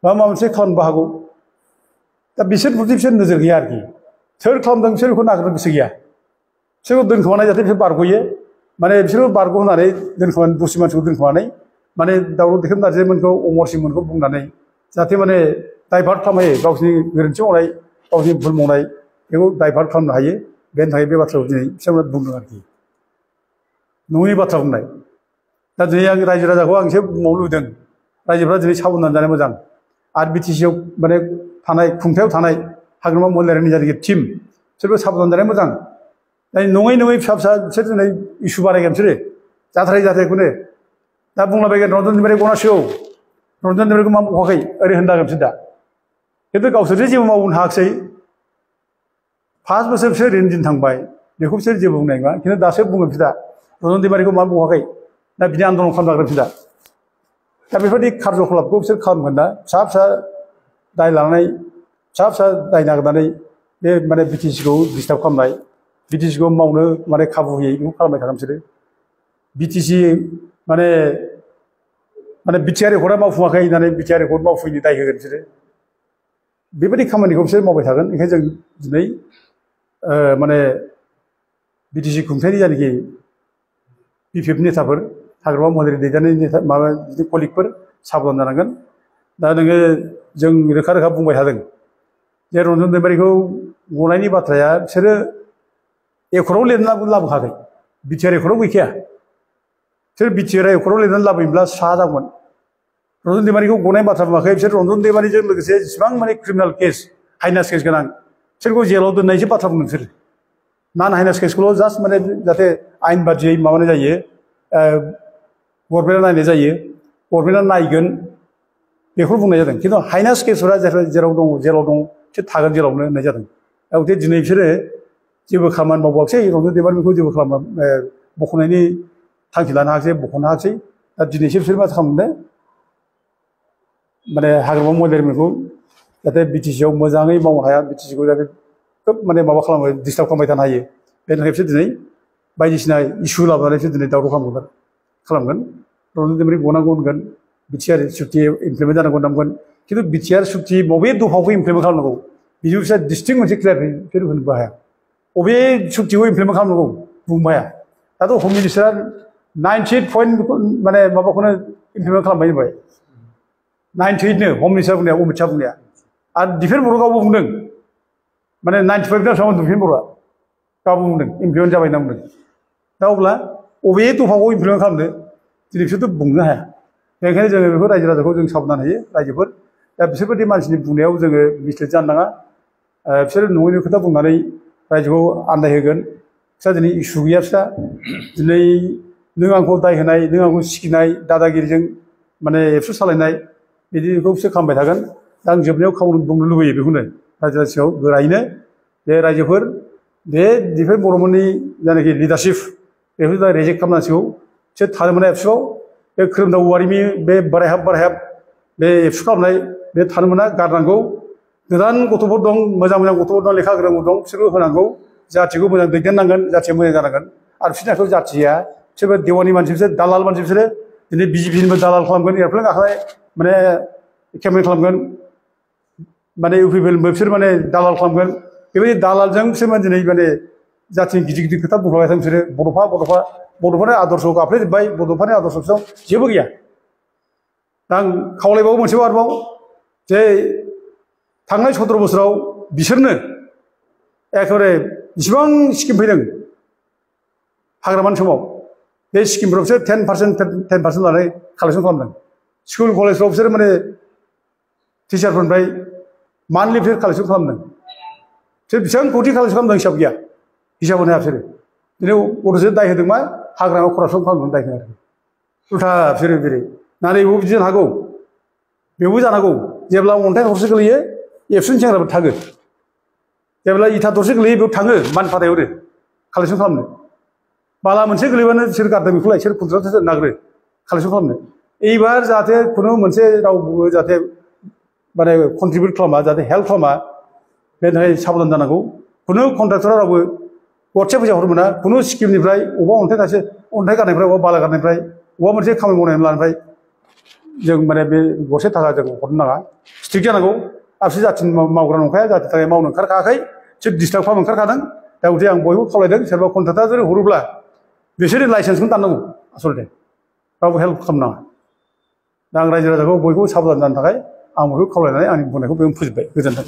बा माबा मोनसे खालामनोबो हागौ दा बिसोर प्रति बिसोर नोजोर गैया आरोखि सोर खालामदों बिसोर बेखौ नागिरनो गोसो गैया बिसोरखौ दोनखोमानाय जाहाथे बिसोर बारग'यो माने बिसोरखौ बारग' होनानै दोनखोमानाय दस्रि मानसिखौ दोनखोमानानै माने दावराव देखेब नार्जारिमोनखौ अमरसिंहमोनखौ बुंनानै जाहाथे माने डाइभार्ट खालामनो हायो गावसिनि गोरोन्थि मावनाय गावसिनि भुल मावनाय बेखौ डाइभार्ट खालामनो हायो बेनि थाखाय बे बाथ्राखौ दिनै बिथांमोना बुंदों आरोखि नङै बाथ्रा बुंनाय दा दिनै आं रायजो राजाखौ आं एसे बुंबावनो लुबैदों रायजोफ्रा दिनै साबधान जानाया मोजां आरो बिटिसिआव माने थानाय खुंथायाव थानाय हाग्रामा महिलारिनि जायनाखि टिम बिसोरबो साबधान जानाया मोजां दा नङै फिसा फिसा बिसोर दिनै इसु बानायगोन बिसोरो जाथारैखौनो दा बुंलाबायगोन रन्जन दैमारि गनांसिगौ रन्जन दैमारिखौ मा मावाखै ओरै होननांगोन बिसोर दा खिन्थु गावसोरसो जेबो मावनो हायाखिसै 5 बोसोर बिसोर ओरैनो दिन थांबाय बेखौ बिसोर जेबो बुंनाय नङा खिन्थु दासो बुंगोन बिसोर दा रन्जन दैमारिखौ मा मावाखै दा बिदि आन्दलन खालामनांगोन बिसोर दा बेफोरबायदि कार्जकलापखौ बिसोर खालामगोन दा फिसा दाय लानानै फिसा दाय नागिरनानै बे माने बिटिसिखौ डिस्टार्ब खालामनाय बिटिसिखौ मावनो माने खाबु होयै बेखौ खालामबाय थागोन बिसोरो बिटिसि माने बिटिआर रेकर्डआ मावफुङाखै होननानै बिटिआर रेकर्ड मावफुंनि दाय होगोन बिसोरो बेबायदि खामानिखौ बिसोर मावबाय थागोन ओंखायनो जों दिनै माने बिटिसि खुंथायनि जायनाखि बिपिएफ नेताफोर हाग्रामा महिलारि दैदेननाय नेता माबा बिदि कलिगफोर साबधान जानांगोन दा नोङो जों रोखा बुंबाय थादों जे रन्जन दैमारिखौ गनायनि बाथ्राया बिसोरो एकराव लिरनानै लाबोखाखै बिटिआर एकराव गैखाया बिसोर बिटिआर एकराव लिरनानै लाबोयोब्ला स्रा जागौमोन रन्जन दैमारिखौ गनाय बाथ्रा बुङाखै बिसोर रन्जन दैमारिजों लोगोसे जेसेबां माने क्रिमिनेल केस हाइनास केस गोनां बिसोरखौ जेलाव दोननायसो बाथ्रा बुंदों बिसोर नान हाइनास केसखौल' जास्ट माने जाहाथे आयेन बादियै माबानाय जायो गभर्नमेन्टआ नायनाय जायो गभर्नमेन्टआ नायगोन बेखौ बुंनाय जादों खिन्थु हाइनास केसफोरा जेराव दङ बिसोर थागोन जेलावनो होननाय जादों गथे दिनै बिसोरो जेबो खामानि मावबाखिसै रन्जन दैमारिखौ जेबो बख'नायनि थांखि लानो हायाखिसै बख'नो हायाखिसै दा दिनैसो बिसोर मा खालामदों माने हाग्रामा महिलारिखौ जाहाथे बिटिसिआव मोजाङै मावनो हाया बिटिसिखौ जाहाथे खोब माने माबा खालामो डिस्टार्ब खालामबाय थानो हायो बेनि थाखाय बिसोर दिनै बायदिसिना इसु लाबोनानै बिसोर दिनै दावराव खालामगोन रन्जन दैमारि गनांगौ होनगोन बिटिआर सुक्ति इमप्लिमेन्ट जानांगौ होनगोन खिन्थु बिटिआर सुक्ति बबे दफाखौ इमप्लिमेन्ट खालामनांगौ बिदिबो बिसोर डिस्टिंक्ट मोनसे क्लियार बिसोर होनोबो हाया बबे सुक्तिखौ इमप्लिमेन्ट खालामनांगौ बुंनो हाया दाथ' हम मिनिस्टारा 98 पइन्ट माने माबाखौनो इमप्लिमेन्ट खालामबाय होनबाय 98नो हम मिनिस्टार बुंनाया अमित शाह बुंनाया आरो दिफेन बर' गावबो बुंदों माने 95 ना बेसेबां दिफेन बर'आ गावबो बुंदों इमप्लिमेन्ट जाबाय होनना बुंदों दा अब्ला बबे दफाखौ इमप्लिमेन्ट खालामदो दिनै बिसोरथ' बुंनो हाया बेनिखायनो जोङो बेफोर रायजो राजाखौ जों साबधान होयो रायजोफोर दा बिसोरबायदि मानसिनि बुंनायाव जोङो मिस्टेक जानो नाङा बिसोरो नङैनि खोथा बुंनानै रायजोखौ आन्दायहोगोन बिस्रा दिनै इसु गैया बिस्रा दिनै नों आंखौ दाय होनाय नों आंखौ सिगिनाय दादागिरिजों माने एबसु सालायनाय बिदिखौ बिसोर खालामबाय थागोन दा आं जोबनायाव बुंनो लुबैयो बेखौनो रायजो राजायाव गोरायैनो जे रायजोफोर बेफोर बर'मोननि जायनाखि लिडारशिप बेखौ दा रेजेक्ट खालामनांसिगौ बिसोर थानो मोना एबसुआव बे खोरोमदाव औवारिनि बे बारायहाब बे एबसु खालामनाय बे थानो मोना गारनांगौ गोदान गथ'फोर दं मोजां गथ'फोर दं लेखा गोरों दं बिसोरखौ होनांगौ जाथिखौ मोजां दैदेननांगोन जाथिया मोजां जानांगोन आरो बिसोरनि आखायाव जाथिया बिसोरबो देवानि मानसि बिसोर दालाल मानसि बिसोरो दिनै बिजेपिनिबो दालाल खालामगोन एर'प्लेन गाखोनाय माने केम्पेइन खालामगोन माने इउपिपिएलबो बिसोर माने दालाल खालामगोन बेबायदि दालालजों बिसोर दिनै माने जाथिनि गिदिर खोथा बुंलांबाय थादों बिसोरो बड'फानि आदर्शखौ गाफ्लेजोब्बाय बड'फानि आदर्शआव जेबो गैया दा आं खावलायबावो मोनसेबाव आरोबाव जे थांनाय 17 बोसोराव बिसोरनो एखेबारे जेसेबां स्किम फैदों हाग्रामानि समाव बे स्किमफ्राव बिसोर 10% लानानै कालेक्सन खालामदों स्कुल कलेजफ्राव बिसोर माने टिचारफोरनिफ्राय मान्थलि बिसोर कालेक्सन खालामदों बिसोर बेसेबां कौटि कालेक्सन खालामदों हिसाब गैया हिसाब होनो हाया बिसोरो दिनै गथ'जों दाय होदों मा हाग्रामायाव करापसन खालामदों दाय होदों उल्था बिसोरो जेरै नाथाय बेबो बिदि जानो हागौ बेबो जानांगौ जेब्ला अन्थाइ थरसे गोलैयो एबसुनि सेंग्राफोर थागोन जेब्ला इथा दरसे गोलैयो बेयाव थाङो मान फाथायहरो कालेक्सन खालामनो बाला मोनसे गोलैबानो बिसोर गारदों बेखौलाय बिसोर कन्ट्राक्टरसो नागिरो कालेक्सन खालामनो एबार जाहाथे खुनु मोनसे रावबो जाहाथे माने कन्ट्रिबिउट खालामा जाहाथे हेल्प खालामा बेनि थाखाय साबधान जानांगौ खुनु कन्ट्राक्टरा रावबो गरसे फैसा हरनो मोना खुनु स्किमनिफ्राय अबेबा अन्थाइ गारनायनिफ्राय अबेबा बाला गारनायनिफ्राय बबेबा मोनसे खामानि मावनानै लानायनिफ्राय जों माने बे गरसे थाखा जों हरनो नाङा स्ट्रिक्ट जानांगौ आबसु जाथिनि मावग्रा नंखाया जातिनि थाखाय मावनो ओंखारखायाखै बिसोर डिस्टार्ब खालामनो ओंखारखादों दा गथे आं बयबो खावलायदों सोरबा कन्ट्राक्टआ जुदि हरोब्ला बिसोरनि लाइसेन्सखौनो दाननांगौ आसलथे रावबो हेल्प खालामनाङा दा आं रायजो राजाखौ बयखौबो साबधान जानो थाखाय आं बयखौ खावलायनानै आंनि बुंनायखौ बेयावनो फोजोबबाय गोजोन्थों